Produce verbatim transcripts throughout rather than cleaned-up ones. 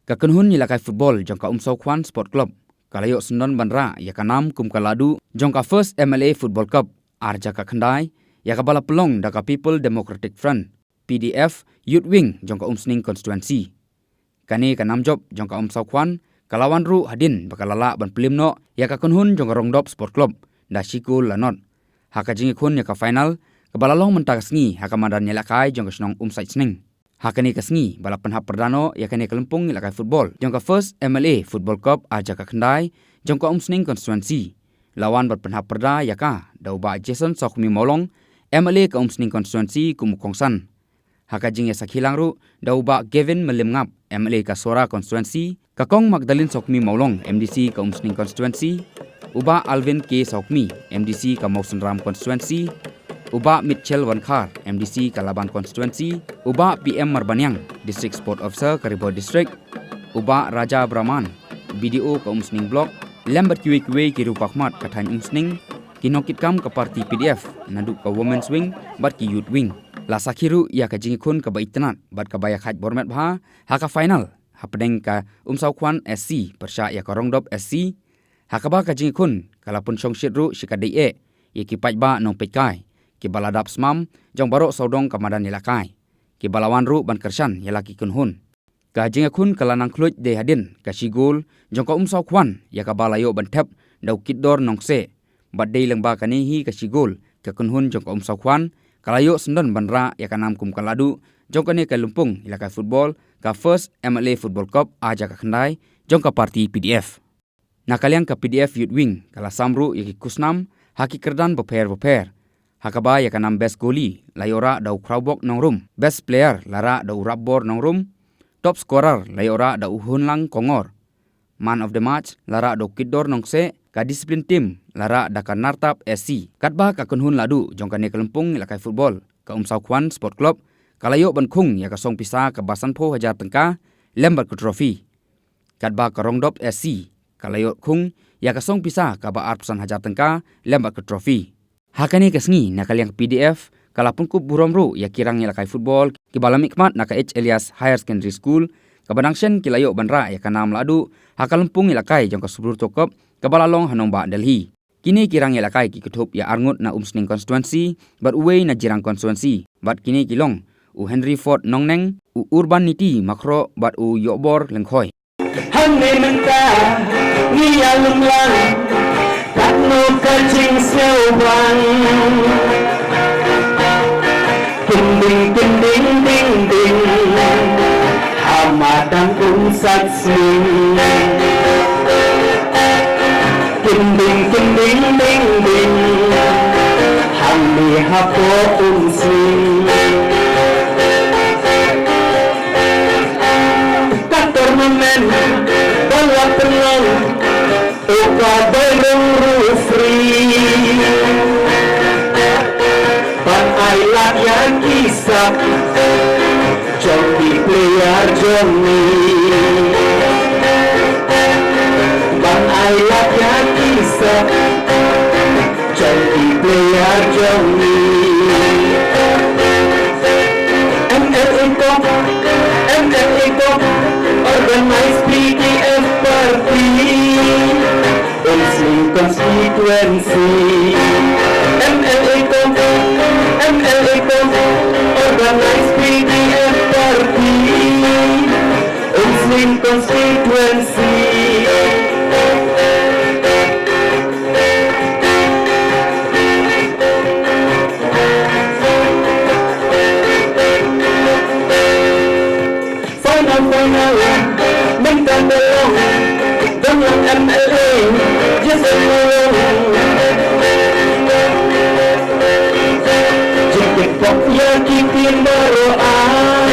Ka kynhun ïalehkai football jong ka Umsawkhwan Sport Club ka la ïoh syndon ban rah ïa ka nam kum ka lahduh jong ka First M L A Football Cup ar hajar khyndai, ïa kaba la pynlong da ka People Democratic Front, P D F, Youth Wing jong ka Umsning Constituency. Kane ka nam jop jong ka Umsawkhwan ka la wan ruh hadien ba ka la lah ban plie noh ïa ka kynhun jong ka Rongdop Sport Club da shi kol la nod ha ka jingïakhun ïa ka final kaba la long mynta ka sngi ha ka madan ïalehkai jong ka shnong Umsaitshneng. Ha kane ka sngi ba la pynhap pyrda noh ïa kane ka lympung ïalehkai football jong ka First M L A Football Cup ar hajar khyndai jong ka Umsning Constituency, la wan ban pynhap pyrda ïa ka da u Bah Jason Sawkmie Mawlong, M L A ka Umsning Constituency, kum u kongsan. Ha ka jingïasakhi lang ruh da u Bah Gavin Mylliemngap, M L A ka Sohra Constituency, ka Kong Magdalene Sawkmie Mawlong, M D C ka Umsning Constituency, u Bah Alvin K Sawkmie, M D C ka Mawsynram Constituency, u Bah Mitchell Wankhar, M D C ka Laban Constituency, u Bah P M Marbaniang, District Sport Officer ka Ri Bhoi District, u Bah Raja Brahman, B D O ka Umsning Block, lem bad kiwei kiwei ki riewpakhmat ka thaiñ Umsning, ki nongkitkam ka party P D F, naduh ka Women's Wing bad ki Youth Wing. La sakhi ruh ïa ka jingïakhun kaba itynnad bad kaba ïakhaid bor met bha ha ka final hapdeng ka Umsawkhwan S C pyrshah ïa ka Rongdop S C, ha kaba ka jingïakhun ka la pynshongshit ruh shi katdei eh ïa ki paidbah nongpeitkai kiba la dap smam jong baroh sawdong ka madan ïalehkai, kiba la wan ruh ban kyrshan ïa la ki kynhun. Ka jingïakhun ka la nang khluid dei hadien ka shi gol jong ka Umsawkhwan ïa kaba la ïoh ban thep da u Kitdor Nongkseh, bad dei lyngba kane hi ka shi gol ka kynhun jong ka Umsawkhwan ka la ïoh syndon ban rah ïa ka nam kum ka lahduh jong kane ka lympung ïalehkai football, ka First M L A Football Cup ar hajar khyndai jong ka party P D F. Na ka liang ka P D F Youth Wing ka la sam ruh ïa ki khusnam ha ki kyrdan bapher bapher, ha kaba ïa ka nam Best Goalie la ïoh rah da u Khrawbok Nongrum, Best Player la rah da u Rapbor Nongrum, Top Scorer la ïoh rah da u Hunlang Kongor, Man of the Match la rah da u Kitdor Nongkseh, ka Discipline Team la rah da ka Nartap S C. Katba ka kynhun lahduh jong kane ka lympung ïalehkai football, ka Umsawkhwan Sport Club, ka la ïoh ban khung ïa ka song pisa kaba sanphew hajar tyngka lem bad ka trophy. Katba ka Rongdop S C ka la ïoh khung ïa ka song pisa kaba arphew san hajar tyngka lem bad ka trophy. Ha kane ka sngi na ka liang P D F ka la pynkup burom ruh ïa ki rangïalehkai football kiba la mihkhmat na ka H Elias Higher Secondary School, kaba dang shen ki la ïoh ban rah ïa ka nam lahduh ha ka lympung ïalehkai jong ka Subroto Cup kaba la long ha nongbah Delhi. Kine ki rangïalehkai ki kynthup ïa arngut na Umsning Constituency bad uwei na Jirang Constituency, bad kine ki long u Henry Ford Nongneng, u Urban Niti Makhroh bad u Ïohbor Lyngkhoi. Hangne mynta ngi ïalum lang, katno ka jingsngewbang. Kin ding, kin ding, ding, ding, ha madan Umsaitshneng. Kin ding, kin ding, ding, ding, hangne hapoh Umsning. Ka tournament ba la pynlong, u ka bai rong ruh free. Ban ai lad ïa ki sap jong ki player jong ngi. Ban ai lad ïa ki sap jong ki player jong ngi. M L A Cup, M L A Cup, organized P D F party. Umsning constituency. M L A Cup, M L A Cup, organized P D F party. Umsning constituency. Final, final, mynta ka long, don lang M L A, Jason Mawlong. Jingkitbok ïa ki team baroh ar,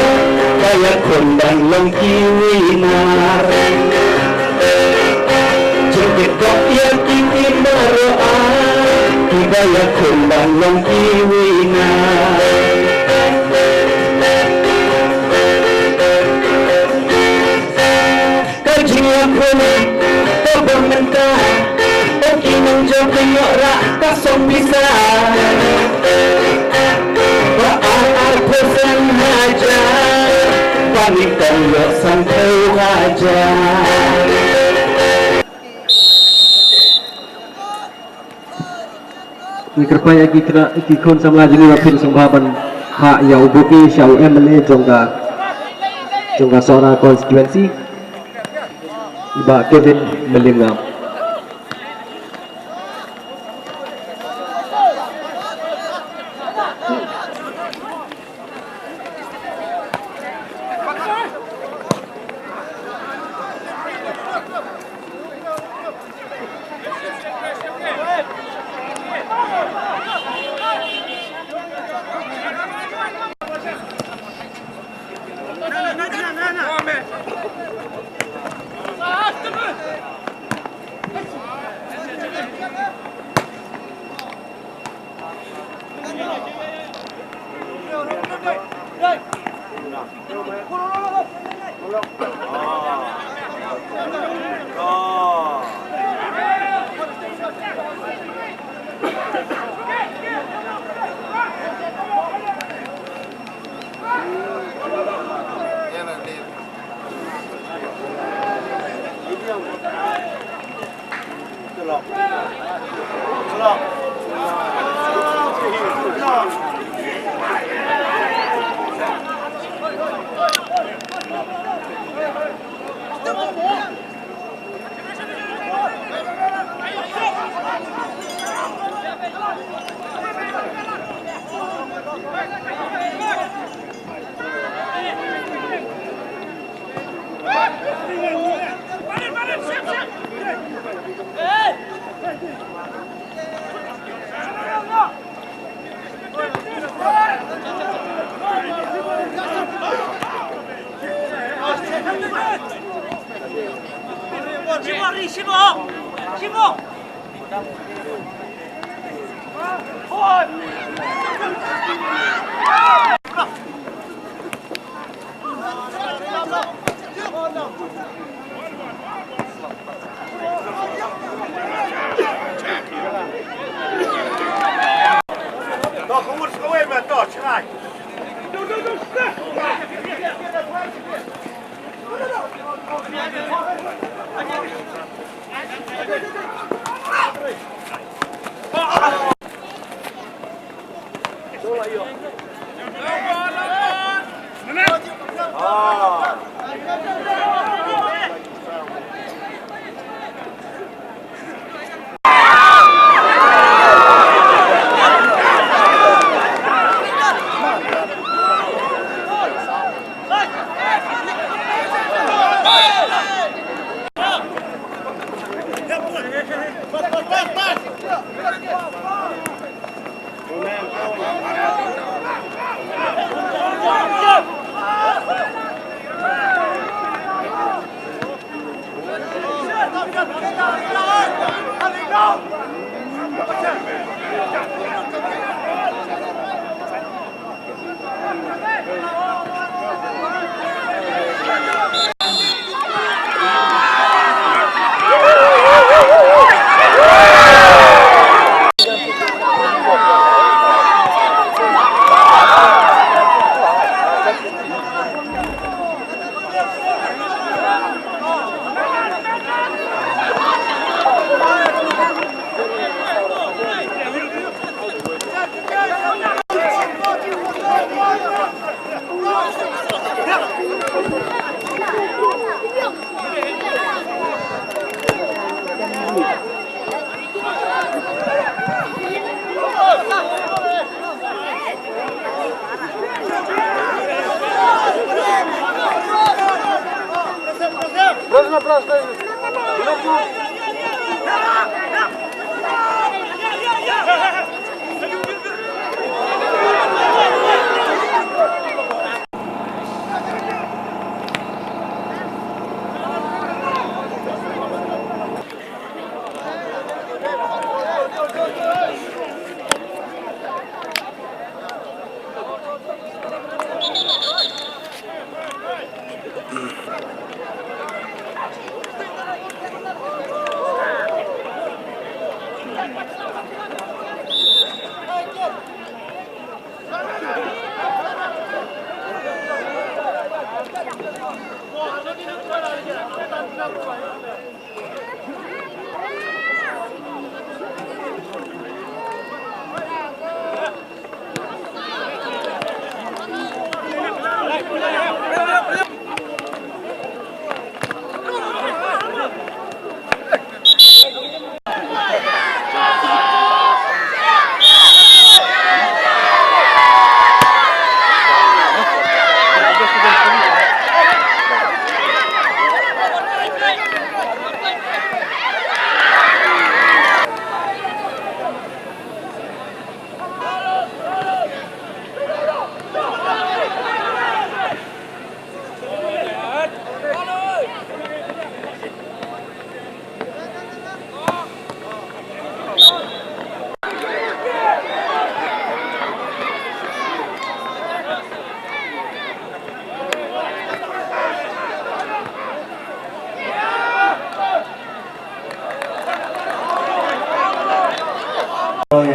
ba ïakhun ban long ki winner. Jingkitbok ïa ki team baroh ar, kiba ïakhun ban long ki winner. Ka jingïakhun kaba mynta, oh ki nongjop ki ïoh rah ka song pisa ba ar, arphew san hajar, ba Ngi kan ïoh san phew hajar. Ngi kyrpad ïa ki khynnah, ki khun samla jong ngi ba phin sngewbha ban hap ïa u bouquet sha u M L A jong ka, jong ka Sohra constituency, i Bah Kevin Mylliemngam.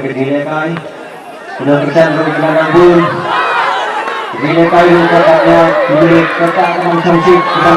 Ri Lekai, kena kerja ruh kena nabur. Ri Lekai ruh kena kerja, kena kerja kena kerja.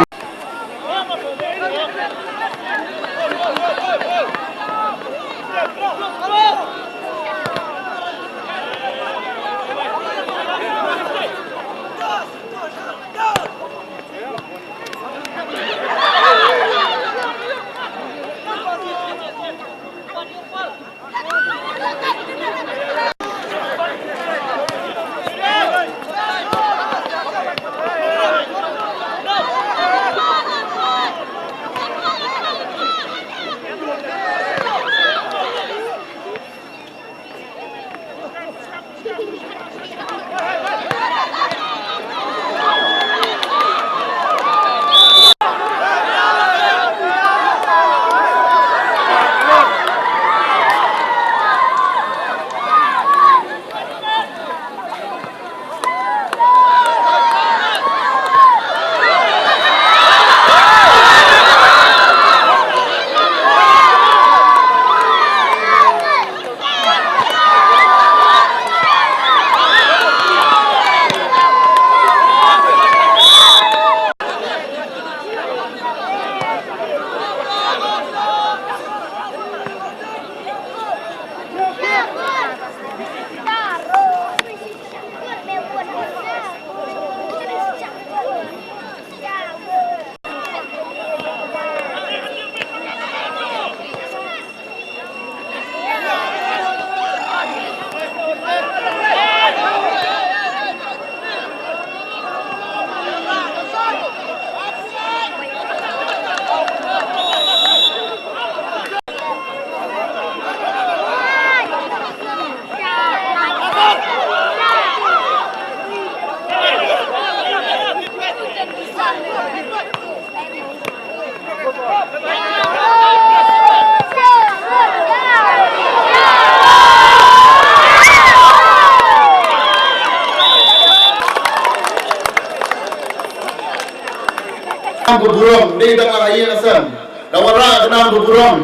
Ka burom, dei dang la ïa ka sem. Da wanrah ka nam ka burom.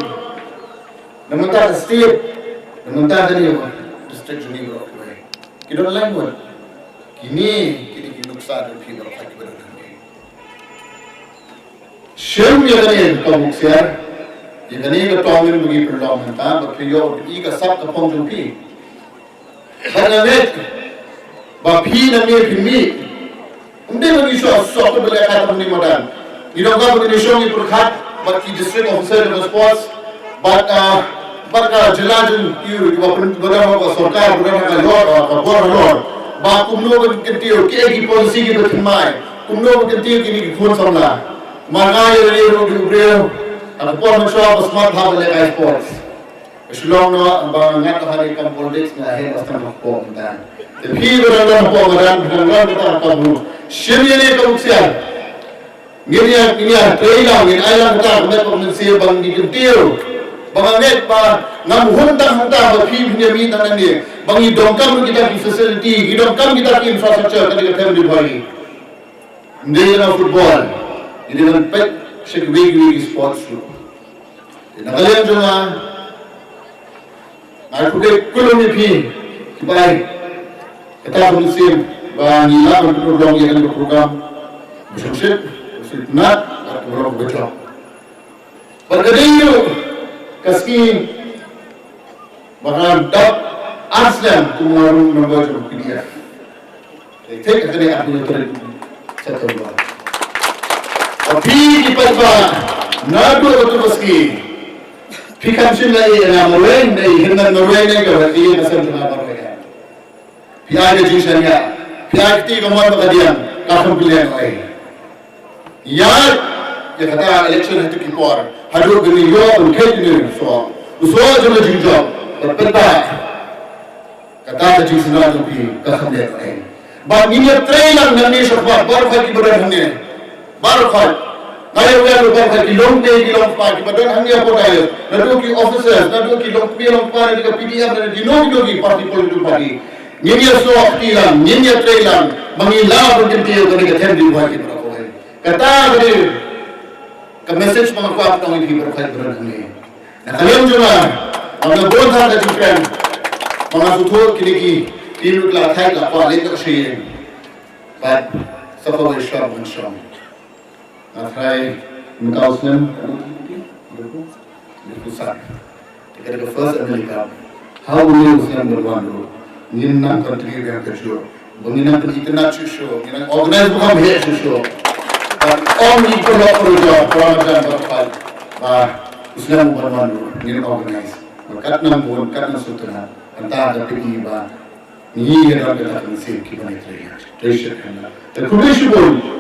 Na mynta ka state, na mynta ka ne district jong ngi baroh kawei. Ki don lai ngut. Kine, kine ki nuksa jong phi baroh ki ba don hangne. Shim ïa kane ka buk siar, ïa kane ka tong ba ngi pynlong mynta, ba phi ïoh i ka sap ka phong jong phi. Ba nga ngeit ba phi nangne phin mih. Ym dei ba ngi shu shu ba lehkai tang hangne madan. Ngi donkam ba ngi shong ngi pyrkhat bad ki district officer jong sports bad, ah, bad ka jylla jong ngi, ba pyn, ba don ka sorkar, ba don ka lor, ka bor lor. Ba kumno ban kyntiew, kiei ki policy kiba thymmai, kumno ban kyntiew kine ki khun samla. Ma nga ïa lade ruh ki briew, ha ka por mynshuwa ba smat ha ba lehkai sports. Shillong noh ba ngat ha ri kam politics nga heh ba sdang hapoh madan. Te phi ba dang dang hapoh madan, ba dang dang kita hapoh madan. Shim ïa ne ka buk siar. Ngin ïa, ngin ïa trei lang, ngin ai lang kita ka met ka mynsiem ba ngi kyntiew. Ba nga ngeit ba ngam hun tang hangta ba phi phin ïa mih tang nangne. Ba ngi donkam kita ki facility, ngi donkam kita ki infrastructure, ka dei ka them dei ba ngi. Ym dei na football. Ngi dei ban peit sha kiwei kiwei ki sports ruh. Te na ka liang jong nga, nga khublei khublei ïa phi ki bai. Kata ka mynsiem ba ngi lah ban pynurlong ïa kane ka program. Ba sngewsih, ba sngewtynnat, bad ka long kaba jop. Bad ka dei ruh ka sngi ba ngan dap ar snem kum u member jong P D F. Te te ka dei ar snem September. Ba phi ki paidbah naduh kata ka sngi phi kham shym la ïeh na marwei, na ïeh hynmen marwei ne ka ba ïeh na sem jong nga marwei. Phi ai ka jingshaniah, phi ai ka kti kamon bad ka diang, ka kham pynlong ei. Ïa, ïa kata election ha kito ki por, haduh ba ngi ïoh ban khet ïa u soh, u soh jong ka jingjop, bad pynbha kata ka jingsynran jong phi ka kham leh ei. Bad ngin ïa trei lang nangne shakhmat, baroh khoit kiba don hangne. Baroh khoit. Nga ïa wer baroh khoit ki long kmie ki long kpa kiba don hangne hapoh dais. Naduh ki officers, naduh ki long kmie long kpa na ka P D F, na kino kino ki party, political party. Ngin ïa snoh kti lang, ngin ïa trei lang, ba ngin lah ban kyntiew kane ka them dei ba ki baroh kawei. Kata ka dei ka message ba nga kwah ban ong ïa phi baroh khoit baroh hangne. Na ka liang jong nga, ngam da bun tang ka jingkren. Nga sngewthuh kine ki team ruh la thait la kwah leit ka sha ïing. Bad sa kawei shwa ban shong. Nga tharai mynta u snem ka dei ka first America. Ha une u snem ban wan ruh ngin nang continue ïa ka juh. Ba ngin nang pynitynnad shuh shuh, ngin nang organize ba kham heh shuh shuh. Bad ym ngin pynlong ruh jong para marjan ba phai. Ba u snem u ban wan ruh ngin organize. Ba kat nang bun, kat nang sngewtynnad. Mynta ka phi ba ngi ïa don kata ka mynsiem ki ban ïatrei. Trei shit kynda. Te khublei shibun.